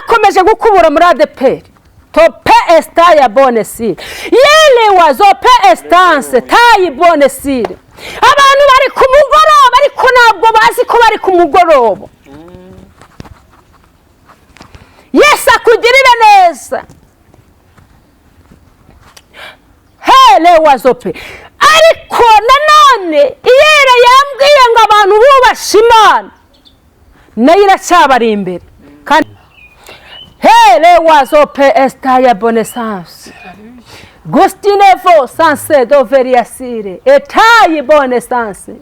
Bakomeje gukubura muri ADEPR. Tope esitaya bonesire yelewa zope esitanse tayi bonesire. Abantu bari ku mugoroba ariko ntabwo bazi ko bari ku mugoroba. Yesu akugirire neza. Helewa zope. Ariko nanone iyera yambwiye ngo abantu bubashe Imana nayo iracyabari imbere. Kandi helewa zope esitaya bonesanse gustinevo sanse doveriasire etayi bonesanse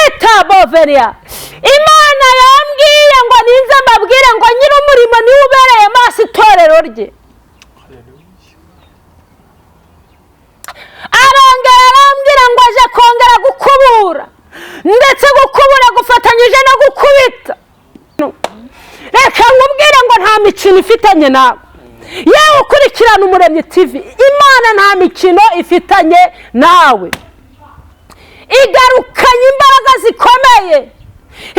etaboveria. Imana yambwiye ngo ninze mbabwire ngo nyir'umurimo niwe ubereye amaso itorero rye. Arongera arambwira ngo aje kongera gukubura, ndetse gukubura gufatanyije no gukubita. Reka nkubwire ngo nta mikino ifitanye nawe. Yewe ukurikirana Umuremyi TV, Imana nta mikino ifitanye nawe. Igarukanye imbaraga zikomeye.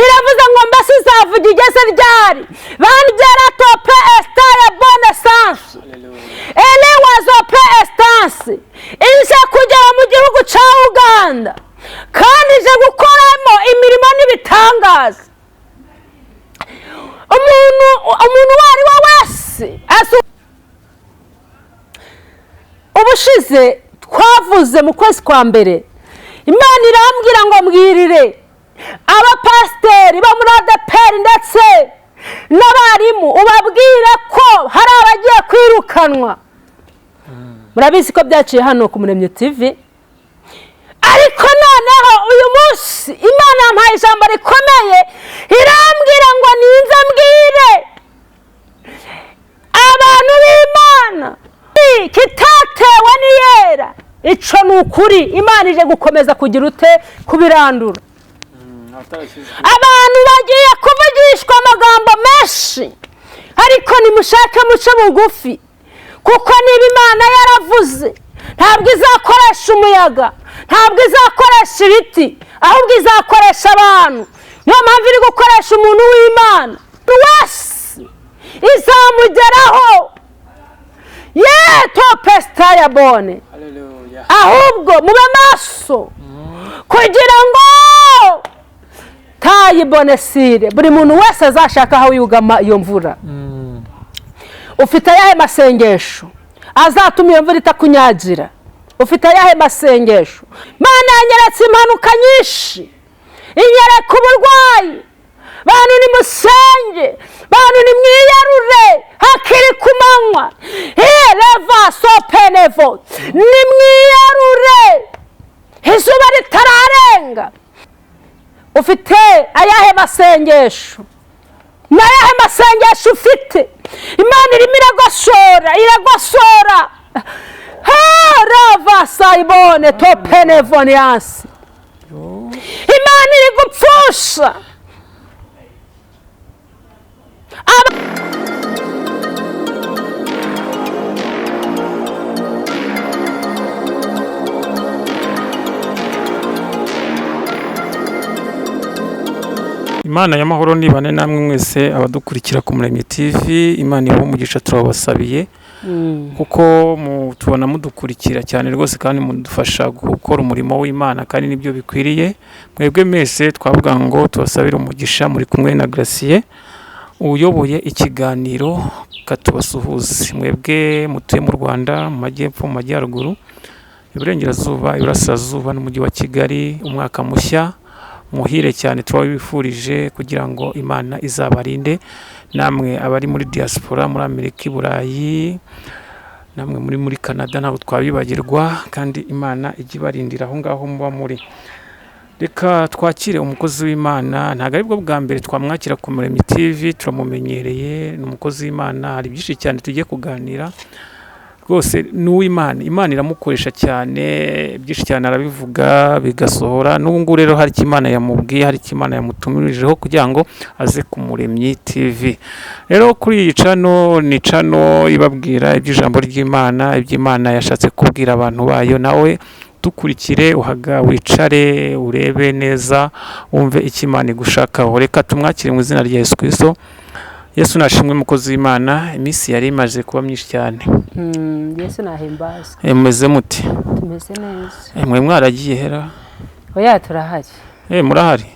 Iravuze ngo mbese izavuga igeze ryari? Bangera tope esitaya bonesanse elewa zope esitanse ije kugera mu gihugu cya Uganda, kandi ije gukoramo imirimo n'ibitangaza. Umuntu uwo ari we wese. Ubushize twavuze mu kwezi kwa mbere, Imana irambwira ngo mbwirire abapasiteri bo muri ADEPR ndetse n'abarimu, ubabwire ko hari abagiye kwirukanwa. Murabizi ko byaciye hano ku Muremyi TV. Ariko noneho uyu munsi Imana yampaye ijambo rikomeye, irambwira ngo ninze mbwire abantu b'Imana kitatewe n'iyera. Ico ni ukuri. Imana ije gukomeza kugira ute kubirandura. Abantu bagiye kuvugishwa amagambo menshi, ariko nimushake muce bugufi, kuko niba Imana yaravuze ntabwo izakoresha umuyaga, ntabwo izakoresha ibiti, ahubwo izakoresha abantu. Niyo mpamvu iri gukoresha umuntu w'Imana wese izamugeraho. Ye tope sitaya bone. Ahubwo mube maso kugira ngo tayibonesire buri muntu wese azashaka aho yugama iyo mvura. Ufite ayahe masengesho azatuma iyo mvura itakunyagira? Ufite ayahe masengesho? Mana yanyeretse impanuka nyinshi, inyereka uburwayi. Bantu nimusenge, bantu nimwiyarure hakiri ku manywa. Hereva sopenevo, nimwiyarure izuba ritararenga. Ufite ayahe masengesho? N'ayahe masengesho ufite? Imana irimo iragosora, iragosora. Hereva sayibone topenevoniyansi. Imana iri gupfusha. Imana y'amahoro nibane namwe mwese abadukurikira ku Muremyi TV. Imana ibahe umugisha, turabasabiye kuko tubona mudukurikira cyane rwose, kandi mudufasha gukora umurimo w'Imana, kandi nibyo bikwiriye. Mwebwe mwese twavuga ngo tubasabire umugisha. Muri kumwe na Gracier uyoboye ikiganiro Katubasuhuze. Mwebwe mutuye mu Rwanda, mu majyepfo, mu majyaruguru, iburengerazuba, iburasirazuba n'umujyi wa Kigali, umwaka mushya muhire cyane turabifurije kugira ngo Imana izabarinde. Namwe abari muri diaspora, muri Amerika, i Burayi, namwe muri Canada, ntabwo twabibagirwa, kandi Imana ijye ibarindira aho ngaho muba muri. Reka twakire umukozi w'Imana. Ntabwo aribwo bwa mbere twamwakira ku Muremyi TV, turamumenyereye, ni umukozi w'Imana. Hari byinshi cyane tugiye kuganira rwose, ni uw'Imana. Imana iramukoresha cyane, byinshi cyane arabivuga bigasohora. N'ubu ngubu rero hari icyo Imana yamubwiye, hari icyo Imana yamutumirijeho kugira ngo aze ku Muremyi TV. Rero kuri iyi cano, ni cano ibabwira iby'ijambo ry'Imana, iby'Imana yashatse kubwira abantu bayo. Nawe dukurikire, uhaga wicare urebe neza, wumve icyo Imana igushakaho. Reka tumwakire mu izina rya Yesu Kristo. Yesu nashimwe, mukozi w'Imana. Iminsi yari imaze kuba myinshi cyane. Yesu nahimbazwe. Mumeze muti? Tumeze neza. Mwe mwaragiye hera? Oya, turahari. Murahari?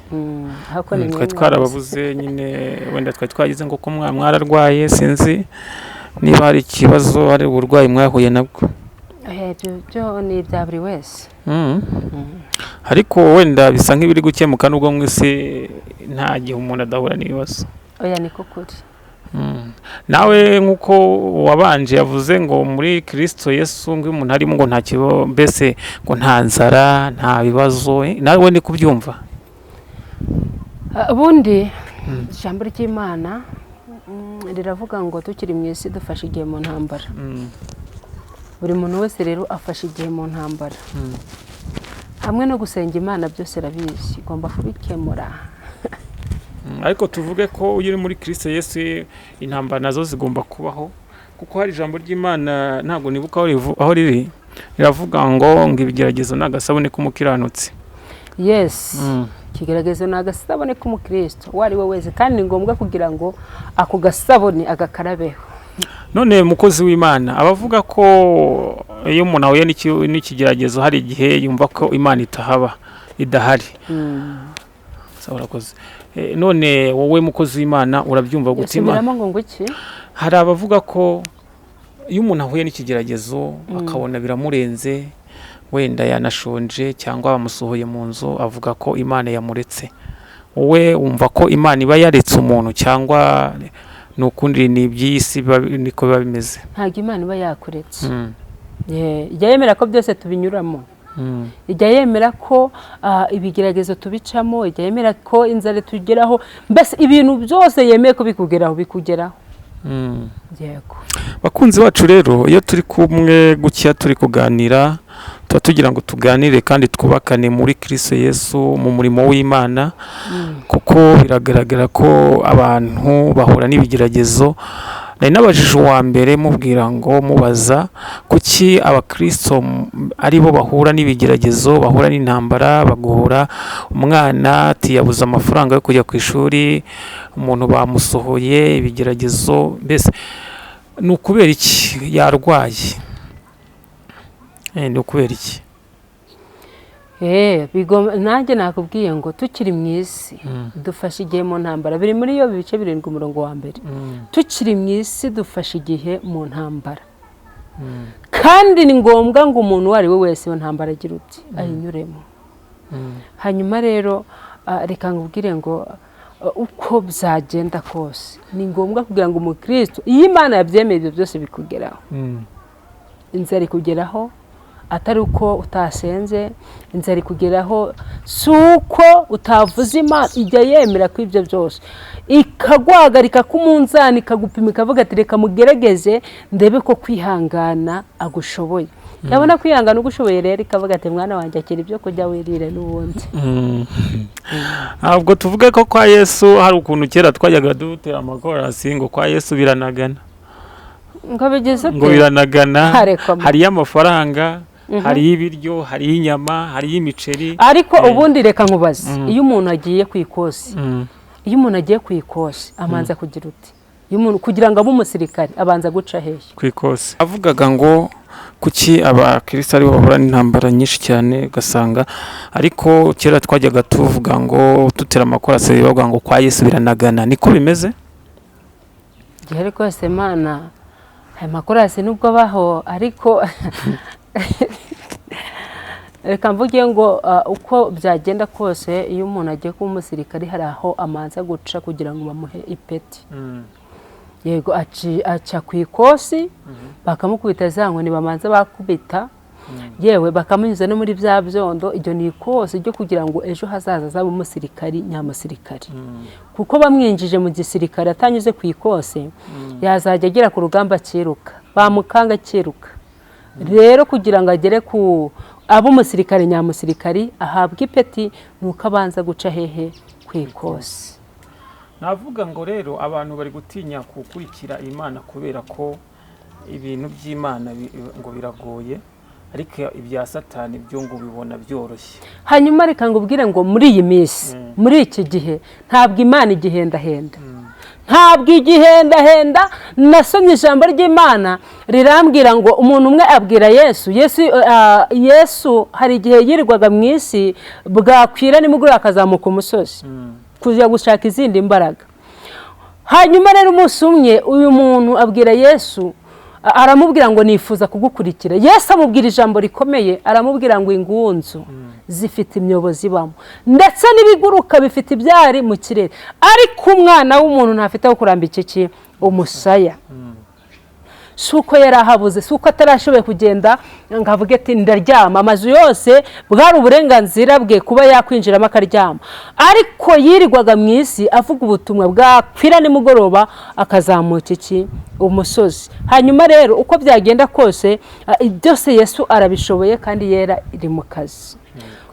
Ahako ni Twari mwe. twarababuze nyine, wenda twari twagize ngo ko mwararwaye, sinzi niba hari ikibazo, hari uburwayi mwahuye nabwo. Oya, ibyo byo ni ibya buri wese. Ariko wenda bisa nk'ibiri gukemuka, nubwo mu isi nta gihe umuntu adahura n'ibibazo. Oya, niko kuri. Nawe nk'uko wabanje yavuze ngo muri Kirisito Yesu ngo iyo umuntu arimo ngo nta kibazo, mbese ngo nta nzara, nta bibazo, nawe ni kubyumva? Ubundi ijambo ry'Imana riravuga ngo tukiri mu isi dufashe igihe mu ntambara. Buri muntu wese rero afashe igihe mu ntambara. Hamwe no gusenga Imana, byose irabizi, igomba kubikemura. Ariko tuvuge ko iyo uri muri Kirisito Yesu intambara nazo zigomba kubaho, kuko hari ijambo ry'Imana, ntabwo nibuka aho riri, riravuga ngo ibigeragezo ni agasabune k'umukiranutsi. Yes, ikigeragezo ni agasabune k'umukristo uwo ari we wese, kandi ni ngombwa kugira ngo ako gasabune agakarabeho. None mukozi w'Imana, abavuga ko iyo umuntu ahuye n'ikigeragezo hari igihe yumva ko Imana itahaba, idahari. Sawa, urakoze. None wowe mukozi w'Imana urabyumva gute Imana? Yasubiramo ngo iki? Hari abavuga ko iyo umuntu ahuye n'ikigeragezo akabona biramurenze, wenda yanashonje cyangwa bamusohoye mu nzu, avuga ko Imana yamuretse. Wowe wumva ko Imana iba yaretse umuntu, cyangwa ni ukundi, ni iby'isi niko biba bimeze? Ntabwo Imana iba yakuretse. Ijya yemera ko byose tubinyuramo. Ijya yemera ko ibigeragezo tubicamo, ijya yemera ko inzara tugeraho, mbese ibintu byose yemeye ko bikugeraho, bikugeraho. Yego. Bakunzi bacu rero, iyo turi kumwe gutya turi kuganira, tuba tugira ngo tuganire kandi twubakane muri Kristo Yesu mu murimo w'Imana, kuko biragaragara ko abantu bahura n'ibigeragezo. Nari nabajije uwa mbere, mubwira ngo mubaza kuki abakristo ari bo bahura n'ibigeragezo, bahura n'intambara, bagahura umwana ati yabuze amafaranga yo kujya ku ishuri, umuntu bamusohoye, ibigeragezo mbese ni ukubera iki, yarwaye? Ni ukubera iki? Nanjye nakubwiye ngo tukiri mu isi dufashe igihe mu ntambara. Biri muri iyo bice 7 umurongo wa mbere. Tukiri mu isi dufashe igihe mu ntambara, kandi ni ngombwa ngo umuntu uwo ari we wese iyo ntambara agira uti ayinyuremo. Hanyuma rero reka nkubwire ngo uko byagenda kose ni ngombwa kugira ngo umukristo, iyo Imana yabyemeye, ibyo byose bikugeraho. Inzara ikugeraho atari uko utasenze, inzara ikugeraho si uko utavuze Imana. Ijya yemera ko ibyo byose ikaguhagarika ku munzani, ikagupima, ikavuga ati reka mugerageze ndebe ko kwihangana agushoboye. Yabona kwihangana ugushoboye rero, ikavuga ati mwana wanjye, akira ibyo kurya wirire n'ubundi. Ntabwo tuvuge ko kwa Yesu hari ukuntu kera twajyaga dutera amakorasi ngo kwa Yesu biranagana. Ngo bigeze ngo ute? Biranagana. Harekwa Hariyo amafaranga, hariyo ibiryo, hariyo inyama, hariyo imiceri. Ariko ubundi reka nkubaze, iyo umuntu agiye ku ikosi, iyo umuntu agiye ku ikosi abanza kugira uti, iyo umuntu kugira ngo abe umusirikare abanza guca hehe? Ku ikosi. Avugaga ngo kuki abakristo aribo bahura n'intambara nyinshi cyane, ugasanga ariko kera twajyaga tuvuga ngo dutera amakorasi bavuga ngo kwa Yesu biranagana, niko bimeze? Igihe rwose Mana, aya makorasi nubwo abaho, ariko reka mvuge ngo uko byagenda kose, iyo umuntu agiye kuba umusirikare hari aho amanza guca kugira ngo bamuhe ipeti. Yego, aca ku ikosi, bakamukubita za nkoni bamanza bakubita, yewe bakamunyuza no muri bya byondo. Iryo ni ikosi ryo kugira ngo ejo hazaza azabe umusirikari nyamusirikari, kuko bamwinjije mu gisirikare atanyuze ku ikosi, yazajya agera ku rugamba akiruka, bamukanga akiruka. Rero kugira ngo agere ku abe umusirikare nyamusirikari, ahabwa ipeti, ni uko abanza guca hehe? Ku ikosi. Navuga ngo rero abantu bari gutinya gukurikira Imana kubera ko ibintu by'Imana ngo biragoye, ariko ibya Satani byo ngo ubibona byoroshye. Hanyuma reka ngubwire ngo muri iyi minsi, muri iki gihe, ntabwo Imana igihendahenda. Ntabwo igihendahenda. Nasomye ijambo ry'Imana rirambwira ngo umuntu umwe abwira Yesu, Yesu hari igihe yirirwaga mu isi, bwakwira nimugoroba akazamuka umusozi kujya gushaka izindi mbaraga. Hanyuma rero umunsi umwe uyu muntu abwira Yesu, aramubwira ngo: "Nifuza kugukurikira." Yesu amubwira ijambo rikomeye, aramubwira ngo: "Ingunzu zifite imyobo zibamo, ndetse n'ibiguruka bifite ibyari mu kirere, ariko Umwana w'umuntu ntafite aho kurambika iki? Umusaya." Si uko yari ahabuze, si uko atarashoboye kugenda ngo avuge ati: "Ndaryama." Amazu yose bwari uburenganzira bwe kuba yakwinjiramo akaryama, ariko yirirwaga mu isi avuga ubutumwa, bwakwira nimugoroba akazamuka iki? Umusozi. Hanyuma rero uko byagenda kose, byose Yesu arabishoboye, kandi yera iri mu kazi.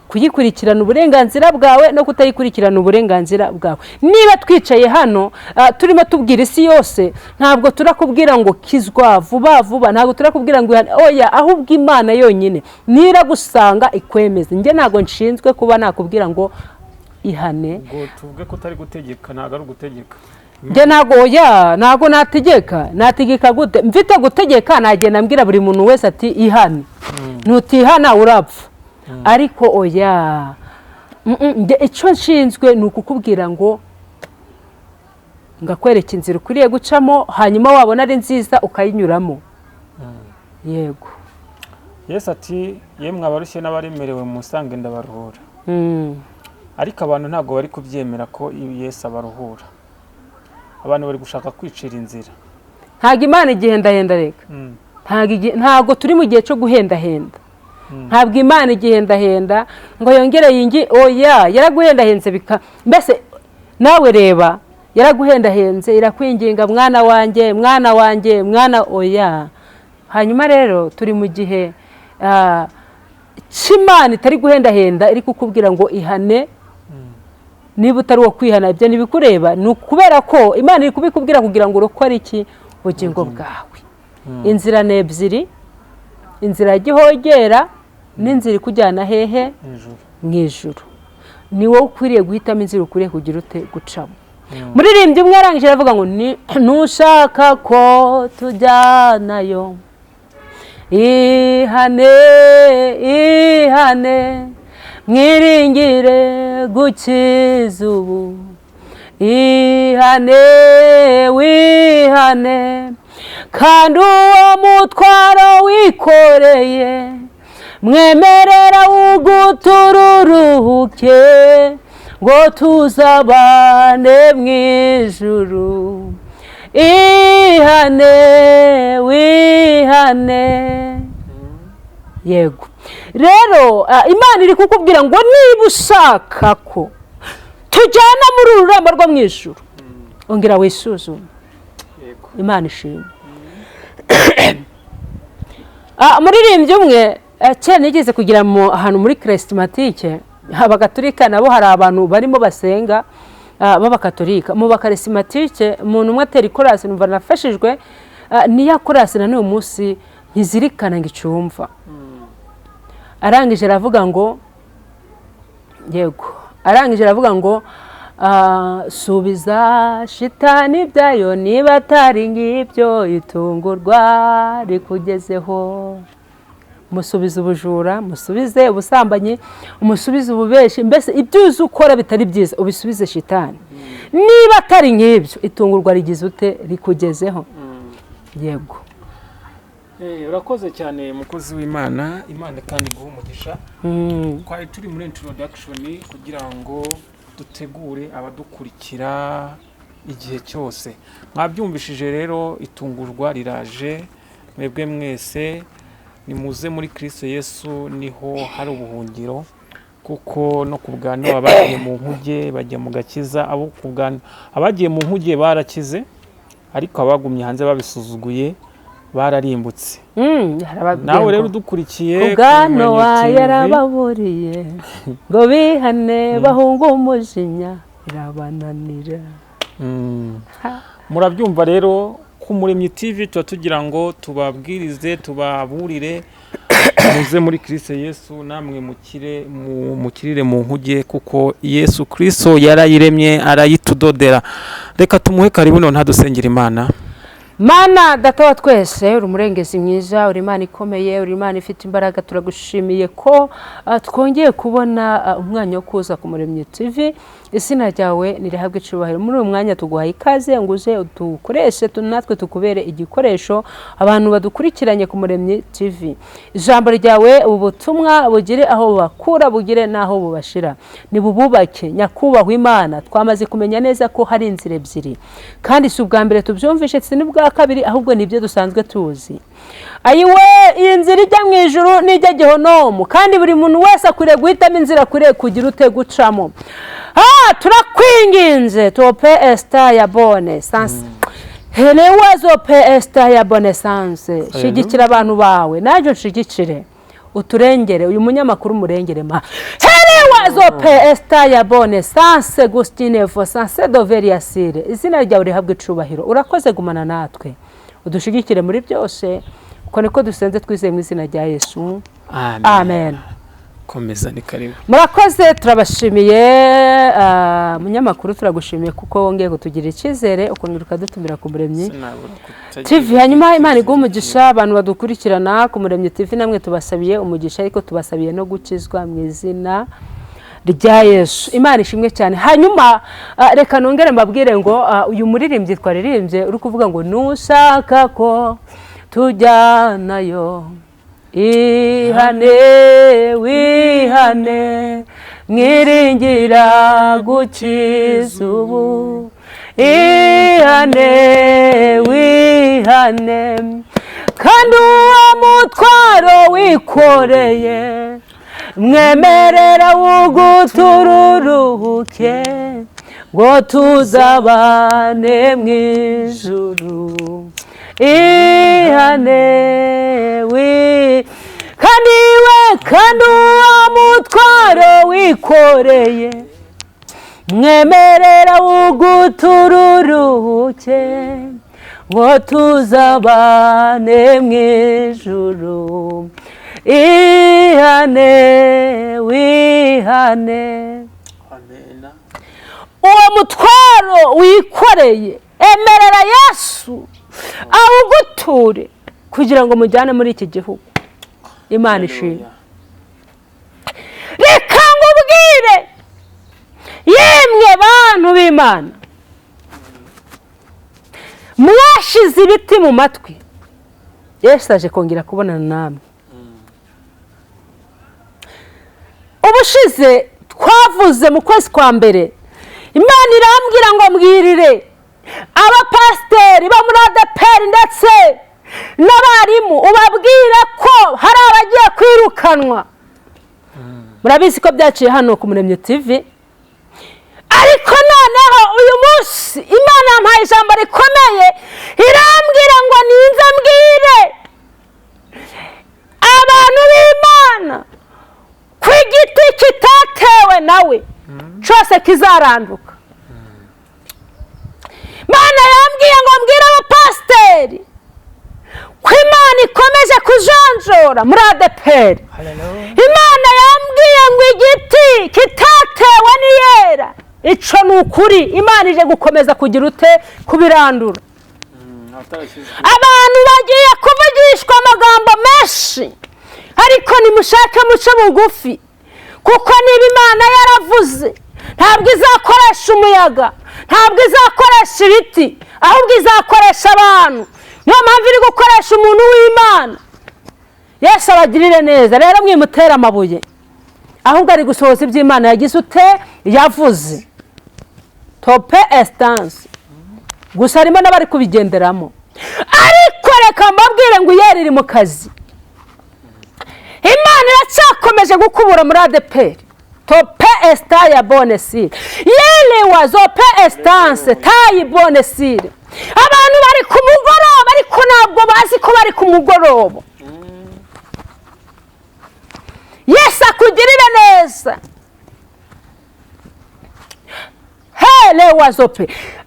Kuyikurikirana uburenganzira bwawe, no kutayikurikirana uburenganzira bwawe. Niba twicaye hano, turimo tubwira isi yose, ntabwo turakubwira ngo kizwa vuba vuba, ntabwo turakubwira ngo ihane, oya. Ahubwo Imana yonyine niragusanga ikwemeze. Njye ntabwo nshinzwe kuba nakubwira ngo ihane. Ubwo tuvuge ko utari gutegeka, ntabwo ari ugutegeka? Njye ntabwo, oya, ntabwo nategeka. Nategeka gute? Mfite gutegeka nagenda mbwira buri muntu wese ati: "Ihane, nutihana urapfa." Ariko oya. Njye icyo nshinzwe ni ukukubwira ngo ngakwereka inzira ukwiriye gucamo, hanyuma wabona ari nziza ukayinyuramo. Yego. Yesu ati: "Yemwe abarushye n'abaremerewe, musange ndabaruhura." Ariko abantu ntabwo bari kubyemera ko Yesu abaruhura. Abantu bari gushaka kwicira inzira. Ntabwo Imana igihendahenda reka. Ntabwo turi mu gihe cyo guhendahenda. Ntabwo Imana igihendahenda ngo yongere yingi, oya. Yaraguhendahenze bika mbese nawe reba, yaraguhendahenze, irakwinginga: "Mwana wanjye, mwana wanjye, mwana." Oya. Hanyuma rero turi mu gihe cy'Imana itari guhendahenda, iri kukubwira ngo ihane. Niba utari uwo kwihana, ibyo ntibikureba. Ni ukubera ko Imana iri kubikubwira kugira ngo urokore iki? Ubugingo bwawe. Inzira ni ebyiri: inzira ya gihogera n'inzira ikujyana hehe? Ijuru. Mu ijuru. Ni wowe ukwiriye guhitamo inzira ukwiriye kugira ute? Gucamo. Muririmbyi umwe arangije aravuga ngo: "Nushaka ko tujyanayo, ihane, ihane, mwiringire gukiza ubu. Ihane, wihane, kandi uwo mutwaro wikoreye mwemerera ugutururuhuke, ngo tuzabane mu ijuru. Ihane, wihane." Yego rero, Imana iri kukubwira ngo niba ushaka ko tujyana muri uru rurembo rwo mu ijuru, ongera wisuzume. Imana ishimwe. Umuririmbyi umwe, kera nigeze kugira mu ahantu muri charismatique, Abagatulika nabo hari abantu barimo basenga, b'Abakatolika. Mu bakarismatike umuntu umwe atera ikorasi, numva nafashijwe. Niya korasi na n'uyu munsi ntizirikana ngo icumva. Arangije aravuga ngo, yego, arangije aravuga ngo: "Subiza shitani ibyayo, niba atari ngibyo itungurwa rikugezeho." Musubize ubujura, musubize ubusambanyi, umusubize ububeshi, mbese ibyo uzi ukora bitari byiza ubisubize shitani. Niba atari nk'ibyo, itungurwa rigize ute? Rikugezeho. Yego. Urakoze cyane, mukozi w'Imana. Imana kandi iguhe umugisha. Twari turi muri introduction kugira ngo dutegure abadukurikira igihe cyose. Mwabyumvishije rero, itungurwa riraje. Mwebwe mwese nimuze muri Kristo Yesu, niho hari ubuhungiro, kuko no ku bwa Nowa bagiye mu nkuge bajya mu gakiza. Abo ku bwa abagiye mu nkuge barakize, ariko abagumye hanze babisuzuguye bararimbutse. Yarababwiye Nawe rero ngo, udukurikiye ku ku bwa Muremyi Nowa TV, yarababuriye ngo bihane bahunge umujinya, birabananira. Murabyumva rero, ku Muremyi TV tuba tugira ngo tubabwirize, tubaburire. Muze muri Kristo Yesu, namwe mukire, mukirire mu nkuge, kuko Yesu Kristo yarayiremye arayitudodera. Reka tumuhe karibu none ntadusengera Imana. Mana Data wa twese, uri umurengezi mwiza, uri Imana ikomeye, uri Imana ifite imbaraga. Turagushimiye ko twongeye kubona umwanya wo kuza ku Muremyi TV. Izina ryawe nirihabwe icyubahiro. Muri uyu mwanya tuguhaye ikaze ngo uze udukoreshe, natwe tukubere igikoresho. Abantu badukurikiranye ku Muremyi TV, ijambo ryawe, ubu butumwa bugire aho bubakura, bugire n'aho bubashira, nibububake. Nyakubahwa Imana, twamaze kumenya neza ko hari inzira ebyiri, kandi si ubwa mbere tubyumvishe, si n'ubwa kabiri, ahubwo ni ibyo dusanzwe tuzi. Ayiwe, iyi nzira ijya mu ijuru n'ijya gihonomu, kandi buri muntu wese akwiriye guhitamo inzira akwiriye kugira ute gucamo. Turakwinginze, tope esita ya bone sanse herewe zope esita ya bone sanse. Shigikira abantu bawe, nanjye nshigikire, uturengere, uyu munyamakuru umurengere. Ma herewe zope esita ya bone sanse gusitine fo sanse doveriyasire. Izina ryawe rihabwe icubahiro. Urakoze, gumana natwe, udushigikire muri byose. Uko niko dusenze twizeye mu izina rya Yesu, amen. Komeza, ni karibu. Murakoze, turabashimiye. Munyamakuru, turagushimiye kuko wongeye kutugirira icyizere ukongera ukadutumira ku Muremyi Sinabura kutagira TV. Hanyuma Imana iguhe umugisha. Abantu badukurikirana ku Muremyi TV, namwe tubasabiye umugisha, ariko tubasabiye no gukizwa mu izina rya Yesu. Imana ishimwe cyane. Hanyuma reka nongere mbabwire ngo uyu muririmbyi twaririmbye uri kuvuga ngo nushaka ko tujyanayo, ihane, wihane, mwiringira gukiza ubu. Ihane, wihane, kandi uwo mutwaro wikoreye mwemerera wugutururuhuke, ngo tuzabane mu ijuru. Ihane wi kandi we, kandi uwo mutwaro wikoreye mwemerera wugutururuhuke, ngo tuzabane mu ijuru. Ihane, wihane. Amen. Uwo mutwaro wikoreye, emerera Yesu awuguture kugira ngo mujyane muri iki gihugu. Imana ishimwe. Reka ngubwire, yemwe bantu b'Imana mwashize ibiti mu matwi, Yesu aje kongera kubonana namwe. Ubushize twavuze mu kwezi kwa mbere, Imana irambwira ngo mbwirire abapasiteri bo muri ADEPR ndetse n'abarimu, ubabwire ko hari abagiye kwirukanwa. Murabizi ko byaciye hano ku Muremyi TV. Ariko noneho uyu munsi Imana yampaye ijambo rikomeye, irambwira ngo ninze mbwire abantu b'Imana ko igiti kitatewe nawe cyose kizaranduka. Imana yambwiye ngo mbwire abapasiteri ko Imana ikomeje kujonjora muri ADEPR. Imana yambwiye ngo igiti kitatewe n'iyera, ico ni ukuri, Imana ije gukomeza kugira ute kubirandura. Abantu bagiye kuvugishwa amagambo menshi, ariko nimushake muce bugufi, kuko niba Imana yaravuze, ntabwo izakoresha umuyaga, ntabwo izakoresha ibiti, ahubwo izakoresha abantu. Niyo mpamvu iri gukoresha umuntu w'Imana. Yesu abagirire neza. Rero mwimutera amabuye, ahubwo ari gusohoza iby'Imana yagize ute yavuze. Tope esitanse gusa harimo n'abari kubigenderamo, ariko reka mbabwire ngo iyeri iri mu kazi. Imana iracyakomeje gukubura muri ADEPR. Tope esita ya bonesire yerewa zope esitanse tayi bonesire. Abantu bari ku mugoroba, ariko ntabwo bazi ko bari ku mugoroba. Yesu akugirire neza. Herewa zope.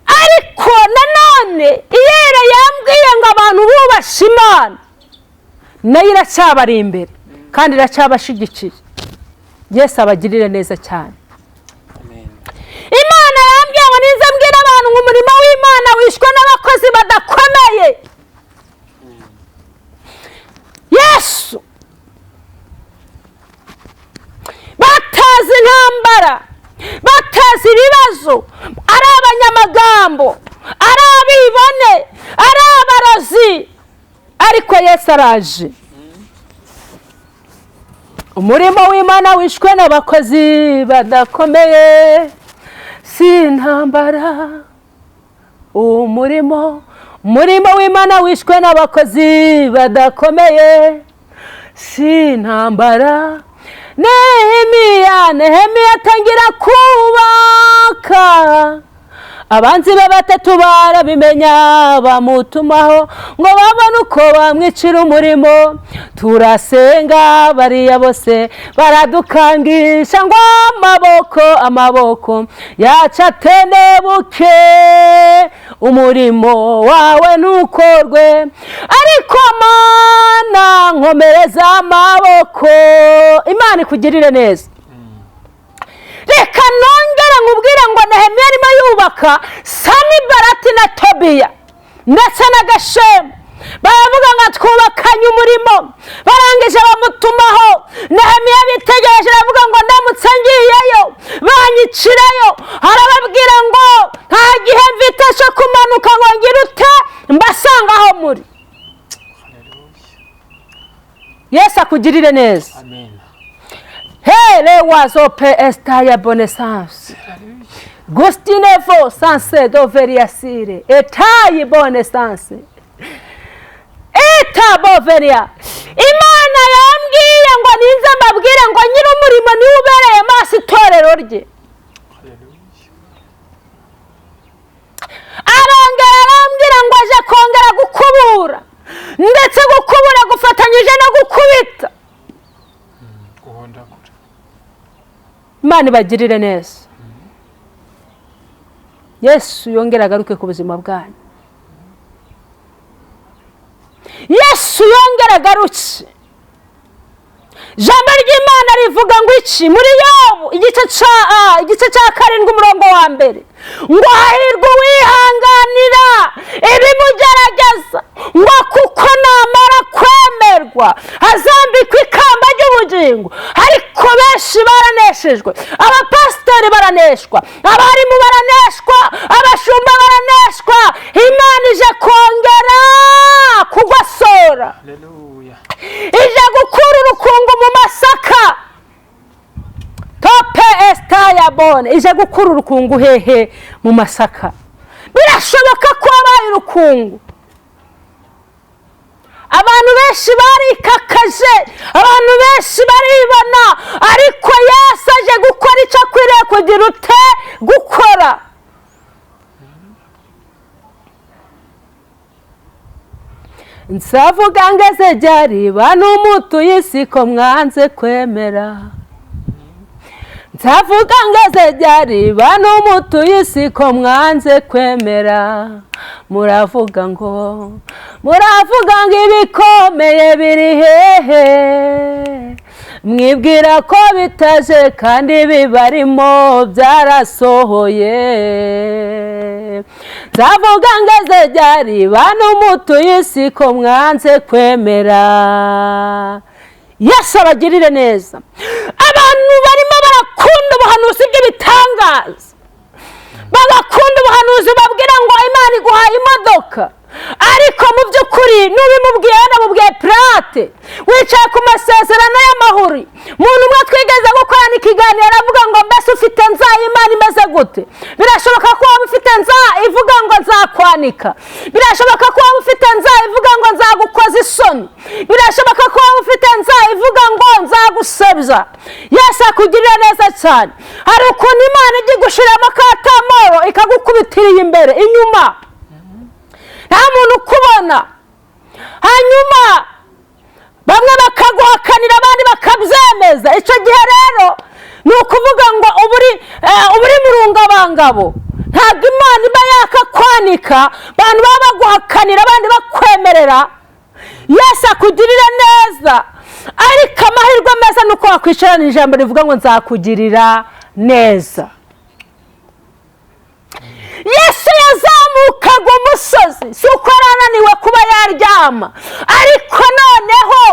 Ariko nanone iyera yambwiye ngo abantu bubashe Imana nayo iracyabari imbere. Kandi iracyabashigikiye. Yesu abagirire neza cyane. Imana yambwiye ngo nize mbwira abantu ngo umurimo w'Imana wishwe n'abakozi badakomeye. Yesu batazi intambara, batazi ibibazo, ari abanyamagambo, ari abibone, ari abarozi, ariko Yesu araje. Umurimo w'Imana wishwe n'abakozi badakomeye, si intambara. Umurimo w'Imana wishwe n'abakozi badakomeye, si intambara. Nehemiya atangira kubaka, abanzi be batatu barabimenya, bamutumaho ngo babone uko bamwicira umurimo. Turasenga bariya bose baradukangisha ngo amaboko yacu atenebuke, umurimo wawe ntukorwe. Ariko Mana nkomereza amaboko. Imana ikugirire neza. Reka nongere nkubwire ngo Nehemiya arimo yubaka, Sanibalati na Tobiya ndetse na Gashemu baravuga ngo twubakanye umurimo. Barangije bamutumaho. Nehemiya bitegereje aravuga ngo ndamutse ngiyeyo banyicirayo. Arababwira ngo nta gihe mfite cyo kumanuka ngo ngire ute mbasanga aho muri. Yesu akugirire neza. Amen. Hele wazo pe estaya bonessance. Gustinevo sanse doveriasire. Etayi bonessance. Eta boveria. Imana yambwiye ngo ninze mbabwire ngo nyiri umurimo niwe ubereye maso itorero rye. Arongera arambwira ngo aje kongera gukubura, ndetse gukubura gufatanyije no gukubita. Imana ibagirire neza. Yesu yongera agaruke ku buzima bwanyu. Yesu yongera agaruke. Ijambo ry'Imana rivuga ngo iki muri Yobu igice cya 7 umurongo wa 1, ngo hahirwa uwihanganira ibimugerageza, ngo kuko namara kwemerwa azambikwa ikamba ry'ubugingo. Ariko benshi baraneshejwe, abapasitori baraneshwa, abarimu baraneshwa, abashumba baraneshwa. Imana ije kongera kugosora, ije gukura urukungu mu masaka. Tope estaya bone, ije gukura urukungu hehe? Mu masaka. Birashoboka ko wabaye urukungu. Abantu benshi barikakaje, abantu benshi baribona, ariko Yesu aje gukora icyo akwiriye kugira ute gukora. Nsavuga ngeze ryari bantu mutuye isi ko mwanze kwemera. Nsavuga ngeze ryari bantu mutuye isi ko mwanze kwemera. Muravuga ngo ibikomeye biri hehe, mwibwira ko bitaje kandi bibarimo byarasohoye. Nzavuga ngeze ryari bantu mutuye isi ko mwanze kwemera. Yesu abagirire neza. Abantu barimo barakunda ubuhanuzi bw'ibitangaza, bagakunda ubuhanuzi babwira ngo Imana iguhaye imodoka, ariko mu by'ukuri n'ubimubwiye yanamubwiye pirate. Wicaye ku masezerano y'amahuri. Umuntu umwe twigeze gukorana ikiganiro aravuga ngo mbese ufite nza Imana imeze gute? Birashoboka ko waba ufite nza ivuga ngo nzakwanika. Birashoboka ko waba ufite nza ivuga ngo nzagukoza isoni. Birashoboka ko waba ufite nza ivuga ngo nzagusebya. Yesu akugirira neza cyane. Hari ukuntu Imana ijya igushiramo akatamoro ikagukubitiriye imbere inyuma, nta muntu ukubona. Hanyuma bamwe bakaguhakanira abandi bakabyemeza. Icyo gihe rero ni ukuvuga ngo uburi mu rungabangabo. Ntabwo Imana iba yakakwanika, abantu baba baguhakanira abandi bakwemerera. Yesu akugirira neza. Ariko amahirwe meza ni uko wakwicarana ijambo rivuga ngo nzakugirira neza. Yesu yazamukaga umusozi, si uko arananiwe kuba yaryama, ariko noneho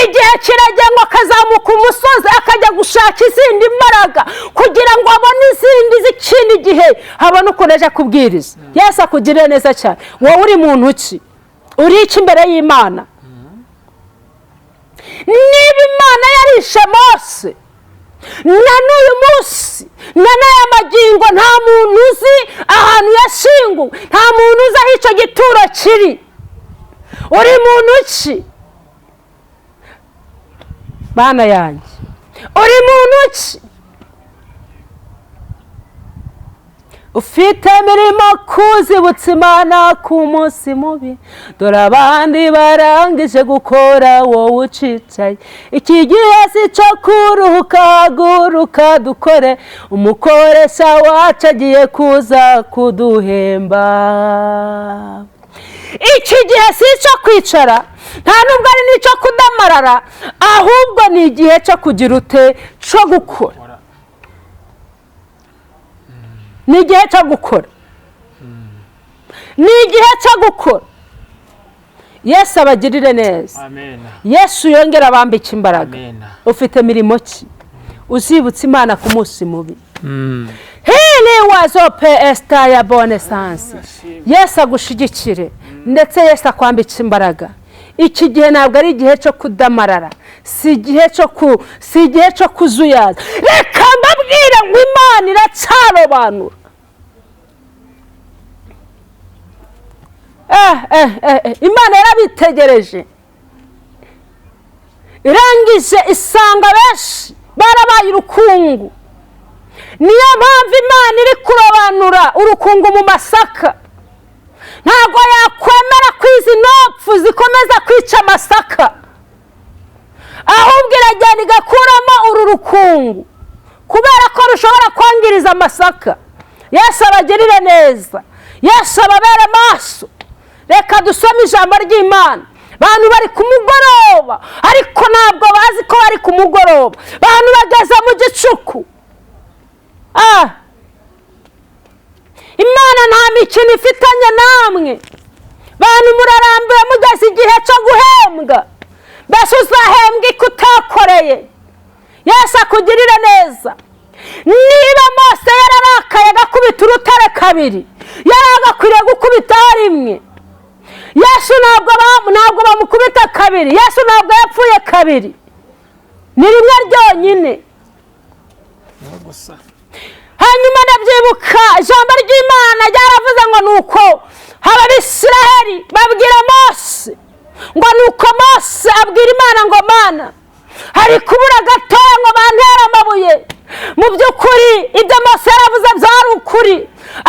igihe kiragera ngo akazamuka umusozi akajya gushaka izindi mbaraga kugira ngo abone izindi z'ikindi gihe, abone ukuntu aje kubwiriza. Yesu akugirire neza cyane. Wowe uri muntu ki? Uri iki imbere y'Imana? Niba Imana yarishe Mose, na n'uyu munsi na n'aya magingo nta muntu uzi ahantu yashyinguwe, nta muntu uzi aho icyo gituro kiri. Uri muntu ki? Bana yanjye, uri muntu ki? Ufite imirimo kuzibutsa Imana ku munsi mubi, dore abandi barangije gukora wowe ucicaye. Iki gihe si cyo kuruhuka, haguruka dukore, umukoresha wacu agiye kuza kuduhemba. Iki gihe si icyo kwicara, nta nubwo ari n'icyo kudamarara, ahubwo ni igihe cyo kugira ute, cyo gukora. Ni igihe cyo gukora, ni igihe cyo gukora. Yesu abagirire neza. Yesu yongera abambike imbaraga. Ufite mirimo ki? Uzibutsa Imana ku munsi mubi. Hili wazope esita ya bonesansi. Yesu agushigikire ndetse Yesu akwambike imbaraga. Iki gihe ntabwo ari igihe cyo kudamarara, si igihe cyo kuzuyaza. Reka mbabwire ngo Imana iracyarobanura. Imana yarabitegereje, irangije isanga benshi barabaye urukungu. Niyo mpamvu Imana iri kurobanura urukungu mu masaka. Ntabwo yakwemera ko izi nopfu zikomeza kwica amasaka, ahubwo iragenda igakuramo uru rukungu kubera ko rushobora kwangiriza amasaka. Yesu abagirire neza, Yesu ababere maso. Reka dusome ijambo ry'Imana. Abantu bari ku mugoroba, ariko ntabwo bazi ko bari ku mugoroba. Abantu bageze mu gicuku. Imana nta mikino ifitanye namwe. Bantu murarambiwe, mugeze igihe cyo guhembwa. Mbese uzahembwa iko utakoreye? Yesu akugirire neza. Niba Mose yararakaye agakubita urutare kabiri, yari agakwiriye gukubitaho rimwe. Yesu ntabwo bamukubita kabiri. Yesu ntabwo yapfuye kabiri, ni rimwe ryonyine. Hanyuma ndabyibuka ijambo ry'Imana ryaravuze ngo nuko Abisiraheli babwira Mose, ngo nuko Mose abwira Imana ngo Mana, hari kubura gatoya ngo bantere amabuye. Mu by'ukuri ibyo Mose yaravuze byari ukuri,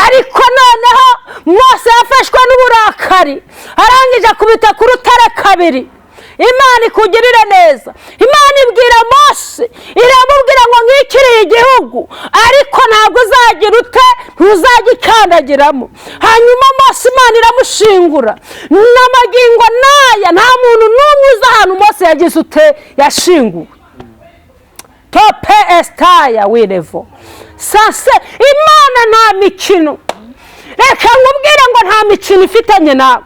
ariko noneho Mose yafashwe n'uburakari, arangije akubita ku rutare kabiri. Imana ikugirire neza. Imana ibwira Mose, iramubwira ngo nkikiriye igihugu, ariko ntabwo uzagira ute, ntuzagikandagiramo. Hanyuma Mose Imana iramushingura. N'amagingo n'aya nta muntu n'umwe uzi ahantu Mose yagize ute, yashinguwe. Tope esitaya wirevo sase. Imana nta mikino. Reka nkubwire ngo nta mikino ifitanye nawe.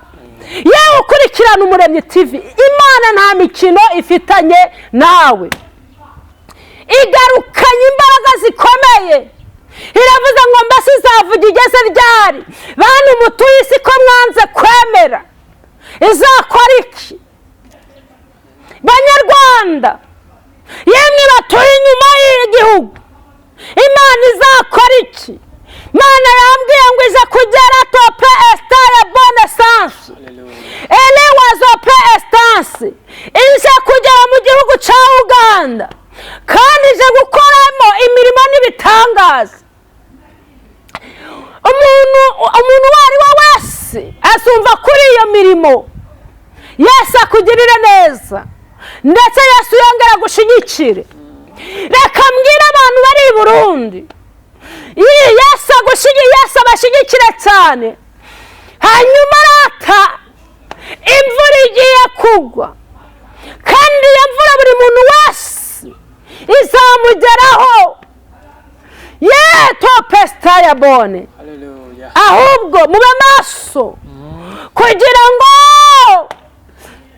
Yewe ukurikirana Umuremyi TV, Imana nta mikino ifitanye nawe. Igarukanye imbaraga zikomeye. Iravuze ngo mbese izavuga igeze ryari? Bantu mutuye isi ko mwanze kwemera, izakora iki? Banyarwanda yemwe batuye inyuma y'igihugu, Imana izakora iki? Imana yambwiye ngo ize kugera tope esitaya bonesansi ele wazope esitansi, ize kugera mu gihugu cya Uganda, kandi ije gukoramo imirimo n'ibitangaza. Umuntu uwo ari we wese azumva kuri iyo mirimo. Yesu akugirire neza, ndetse Yesu yongera gushigikire. Reka mbwire abantu bari i Burundi, Yesu abashyigikire cyane. Hanyuma rata imvura igiye kugwa, kandi iyo mvura buri Izamugeraho. Ye topesitayabone. Ahubwo mube maso kugira ngo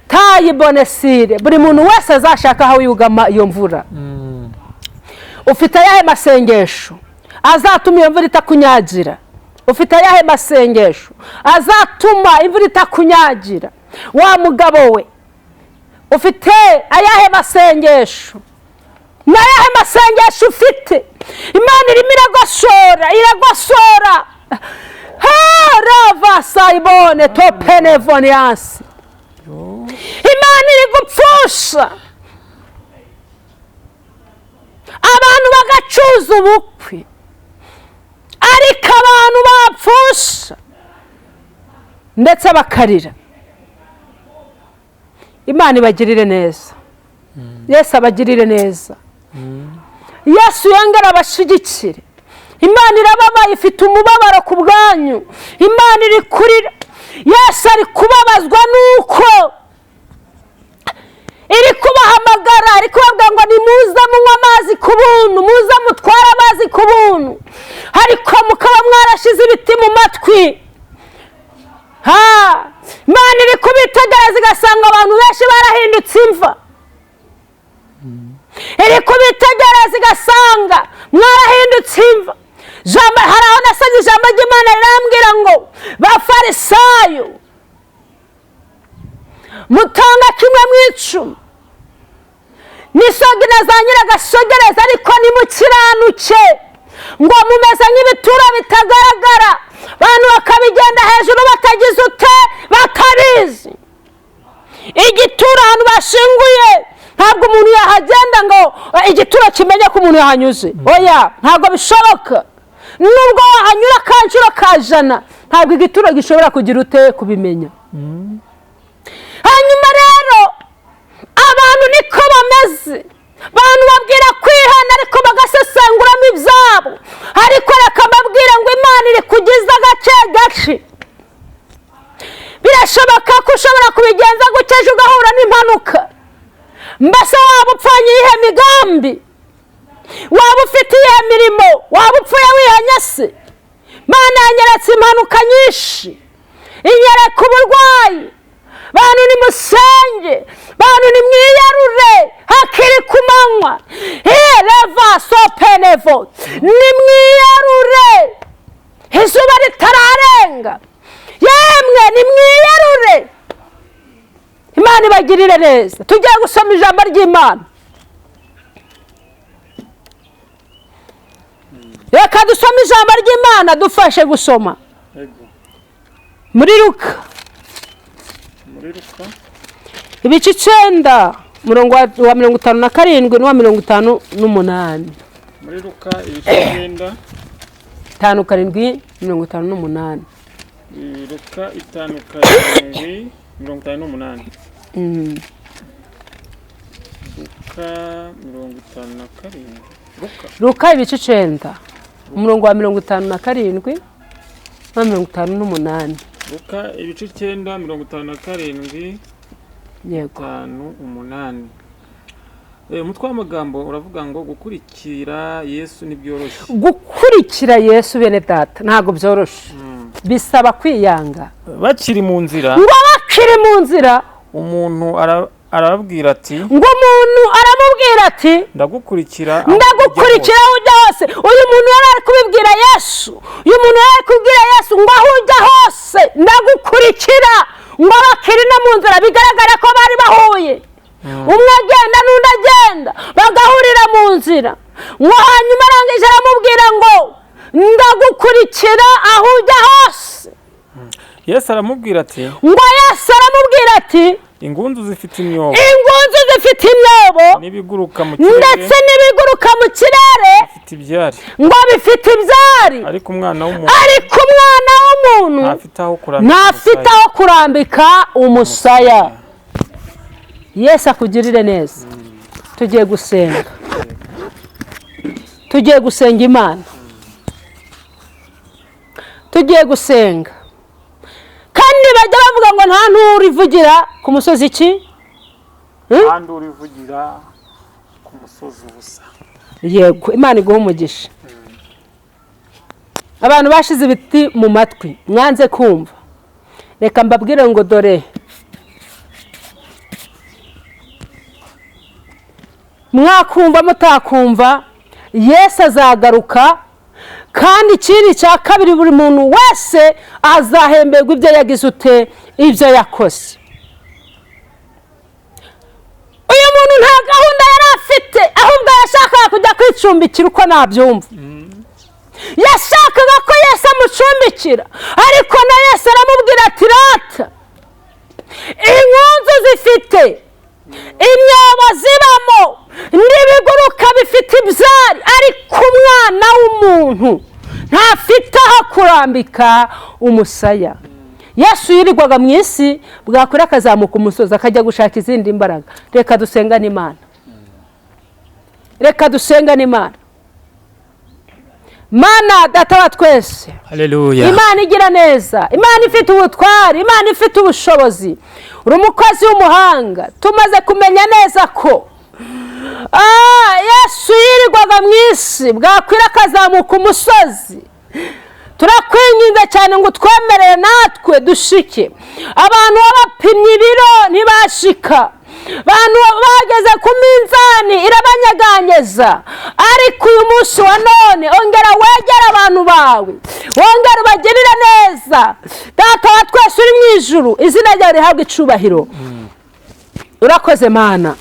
tayibonesire, buri muntu wese azashaka aho yugama iyo mvura. Ufite ayahe masengesho azatuma iyo mvura itakunyagira? Ufite ayahe masengesho azatuma imvura itakunyagira? Wa mugabo we, ufite ayahe masengesho? Ni ayahe masengesho ufite? Imana irimo iragosora, iragosora. Rava sayibone topenevoniyansi. Imana iri gupfusha abantu bagacuza ubukwe, ariko abantu bapfusha ndetse bakarira. Imana ibagirire neza, Yesu abagirire neza, Yesu yongere abashyigikire. Imana irababaye, ifite umubabaro ku bwanyu. Imana iri kurira, Yesu ari kubabazwa nuko iri kubahamagara, iri kubabwira ngo nimuze munywe amazi ku buntu, muze mutware amazi ku buntu, ariko mukaba mwarashize ibiti mu matwi. Imana iri kubitegereza igasanga abantu benshi barahindutse imva. Iri kubitegereza igasanga mwarahindutse imva. Hari aho nasabye ijambo ry'Imana rirambwira ngo bafarisayo mutanga kimwe mu icumi n'isogina za nyiragasogereza, ariko nimukiranuke, ngo mumeze nk'ibituro bitagaragara, abantu bakabigenda hejuru batagize ute, batabizi. Igituro ahantu bashinguye ntabwo umuntu yahagenda ngo igituro kimenye ko umuntu yahanyuze. Oya, ntabwo bishoboka. Nubwo wahanyura kanshuro ka jana, ntabwo igituro gishobora kugira ute kubimenya. Hanyuma rero abantu niko bameze, abantu babwira kwihana ariko bagasesenguramo ibyabo. Ariko reka mbabwire ngo Imana iri kugiza gake gake. Birashoboka ko ushobora kubigenza gutya ejo ugahura n'impanuka. Mbese waba upfanye iyihe migambi? Waba ufite iyihe mirimo? Waba upfuye wihanye se? Imana yanyeretse impanuka nyinshi, inyereka uburwayi. Bantu nimusenge, bantu nimwiyarure hakiri ku manywa. Reva sopenevo, nimwiyarure izuba ritararenga. Yemwe nimwiyarure. Imana ibagirire neza. Tugiye gusoma ijambo ry'Imana. Reka dusome ijambo ry'Imana, dufashe gusoma muri Luka ibice 9 umurongo wa 57 n'uwa 58. Muri Luka ibice 9 5 7 58. Luka 5 7 58. Luka 57. Luka ibice 9 umurongo wa 57 na 58. Luka ibice 9 57 yego 58. Umutwe w'amagambo uravuga ngo gukurikira Yesu ntibyoroshye. Gukurikira Yesu bene data ntabwo byoroshye. Bisaba kwiyanga. Bakiri mu nzira, ngo bakiri mu nzira, umuntu arababwira ati, ngo umuntu aramubwira ati ndagukurikira, ndagukurikira aho ujya hose. Uyu muntu yari ari kubibwira Yesu, uyu muntu yari ari kubwira Yesu ngo aho ujya hose ndagukurikira. Ngo bakiri no mu nzira, bigaragara ko bari bahuye, umwe agenda n'undi agenda, bagahurira mu nzira. Ngo hanyuma arangije aramubwira ngo ndagukurikira aho ujya hose. Yesu aramubwira ati, ngo Yesu aramubwira ati, ingunzu zifite imyobo, ingunzu zifite imyobo, n'ibiguruka mu kirere, ndetse n'ibiguruka mu kirere bifite ibyari, ngo bifite ibyari, ariko umwana w'umuntu, ariko umwana w'umuntu ntafite aho kurambika umusaya. Yesu akugirire neza. Tugiye gusenga, tugiye gusenga Imana, tugiye gusenga. Kandi bajya bavuga ngo nta nturi ivugira ku musozi iki? Nta nduru ivugira ku musozi ubusa. Yego, Imana iguha umugisha. Abantu bashize ibiti mu matwi mwanze kumva, reka mbabwire ngo dore mwakumva mutakumva, Yesu azagaruka. Kandi ikindi cya kabiri, buri muntu wese azahemberwa ibyo yagize ute, ibyo yakoze. Uyu muntu nta gahunda yari afite, ahubwo yashakaga kujya kwicumbikira uko nabyumva. Yashakaga ko Yesu amucumbikira, ariko na Yesu aramubwira ati rata, inkunzu zifite imyobo zibamo n'ibiguruka bifite ibyari, ariko umwana w'umuntu ntafite aho kurambika umusaya. Yesu yirirwaga mu isi, bwakwira akazamuka umusozi akajya gushaka izindi mbaraga. Reka dusengane Imana, reka dusengane Imana. Mana data wa twese, Haleluya. Imana igira neza, Imana ifite ubutwari, Imana ifite ubushobozi, uri umukozi w'umuhanga. Tumaze kumenya neza ko Yesu yirirwaga mu isi, bwakwira akazamuka umusozi. Turakwinginze cyane ngo utwemerere natwe dushike. Abantu babapimye ibiro ntibashika, abantu bageze ku minzani irabanyeganyeza, ariko uyu munsi wa none ongera wegere abantu bawe, wongere ubagirire neza. Data wa twese uri mu ijuru, izina ryawe rihabwe icubahiro. Urakoze Mana,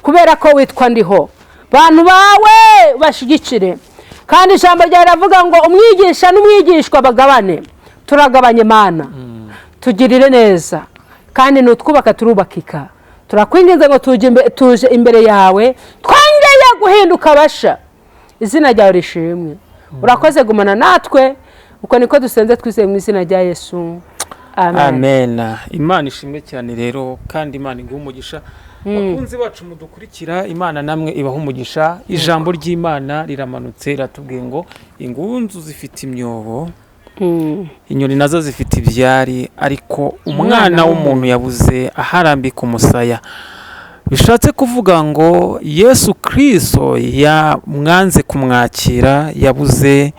kubera ko witwa ndiho. Bantu bawe bashigikire, kandi ijambo ryawe riravuga ngo umwigisha n'umwigishwa bagabane. Turagabanye Mana, tugirire neza, kandi nutwubaka turubakika. Turakwinginze ngo tuje imbere yawe, twongeye guhinduka abasha. Izina ryawe rishimwe. Urakoze, gumana natwe. Uko niko dusenze twizeye mu izina rya Yesu, amen. Amen. Imana ishimwe cyane rero, kandi Imana iguhe umugisha. Bakunzi bacu mudukurikira, Imana namwe ibaha umugisha. Ijambo ry'Imana riramanutse riratubwiye ngo ingunzu zifite imyobo, inyoni nazo zifite ibyari, ariko umwana w'umuntu yabuze aharambika umusaya. Bishatse kuvuga ngo Yesu Kristo yamwanze kumwakira, yabuze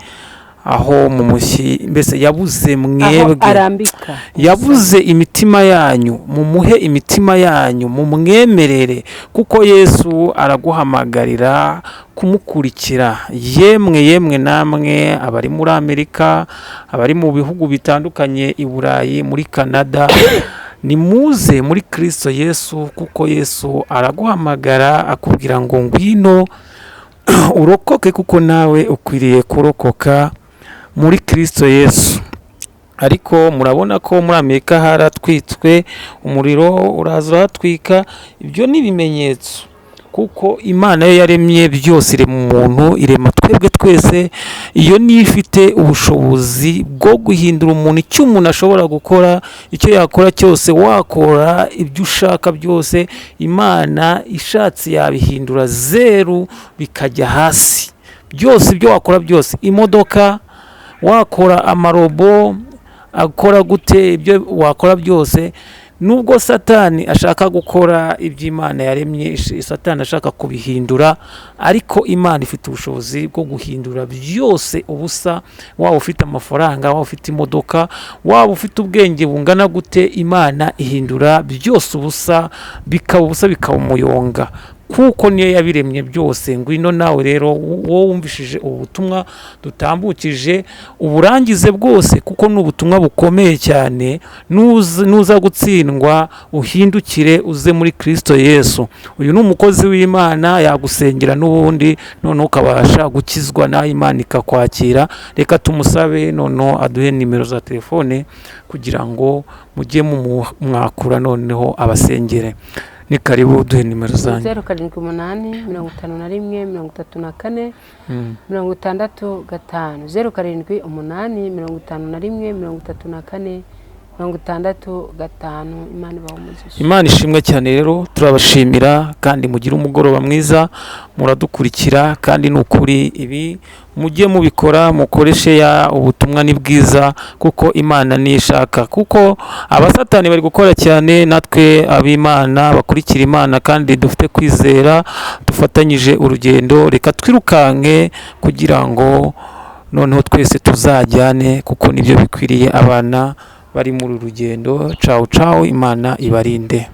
aho mumushyi, mbese yabuze Aho mwebwe, arambika yabuze imitima yanyu. Mumuhe imitima yanyu, mumwemerere, kuko Yesu araguhamagarira kumukurikira. Yemwe yemwe namwe abari muri Amerika, abari mu bihugu bitandukanye, i Burayi, muri Canada, nimuze muri Kristo Yesu, kuko Yesu araguhamagara akubwira ngo ngwino urokoke, kuko nawe ukwiriye kurokoka muri Kristo Yesu. Ariko murabona ko muri Amerika haratwitswe, umuriro uraza uratwika. Ibyo ni ibimenyetso, kuko Imana yo yaremye byose, irema umuntu, irema twebwe twese. Iyo niyo ifite ubushobozi bwo guhindura umuntu, icyo umuntu ashobora gukora, icyo yakora cyose, wakora ibyo ushaka byose, Imana ishatse yabihindura zeru bikajya hasi byose. Ibyo wakora byose, imodoka wakora, amarobo akora gute, ibyo wakora byose, nubwo Satani ashaka gukora ibyo Imana yaremye, Satani ashaka kubihindura, ariko Imana ifite ubushobozi bwo guhindura byose ubusa. Waba ufite amafaranga, waba ufite imodoka, waba ufite ubwenge bungana gute, Imana ihindura byose ubusa, bikaba ubusa, bikaba umuyonga, kuko niyo yabiremye byose. Ngwino nawe rero, wowe wumvishije ubu butumwa dutambukije, uburangize bwose, kuko ni ubutumwa bukomeye cyane. Nuza gutsindwa uhindukire uze muri Kristo Yesu. Uyu ni umukozi w'Imana, yagusengera n'ubundi noneho ukabasha gukizwa, nawe Imana ikakwakira. Reka tumusabe noneho aduhe nimero za telefone kugira ngo mujye mumwakura, noneho abasengere. Ni karibu, duhe nimero zanyu. 078 51 34 65, 078 51 34 65. Imana ibahe umugisha. Imana ishimwe cyane. Rero turabashimira kandi mugire umugoroba mwiza. Muradukurikira kandi ni ukuri ibi mujye mubikora, mukoreshe ya ubutumwa ni bwiza, kuko Imana niyo ishaka, kuko abasatani bari gukora cyane. Natwe ab'Imana bakurikira Imana kandi dufite kwizera, dufatanyije urugendo, reka twirukanke kugira ngo noneho twese tuzajyane, kuko nibyo bikwiriye abana bari muri uru rugendo. Cawu cawu, Imana ibarinde.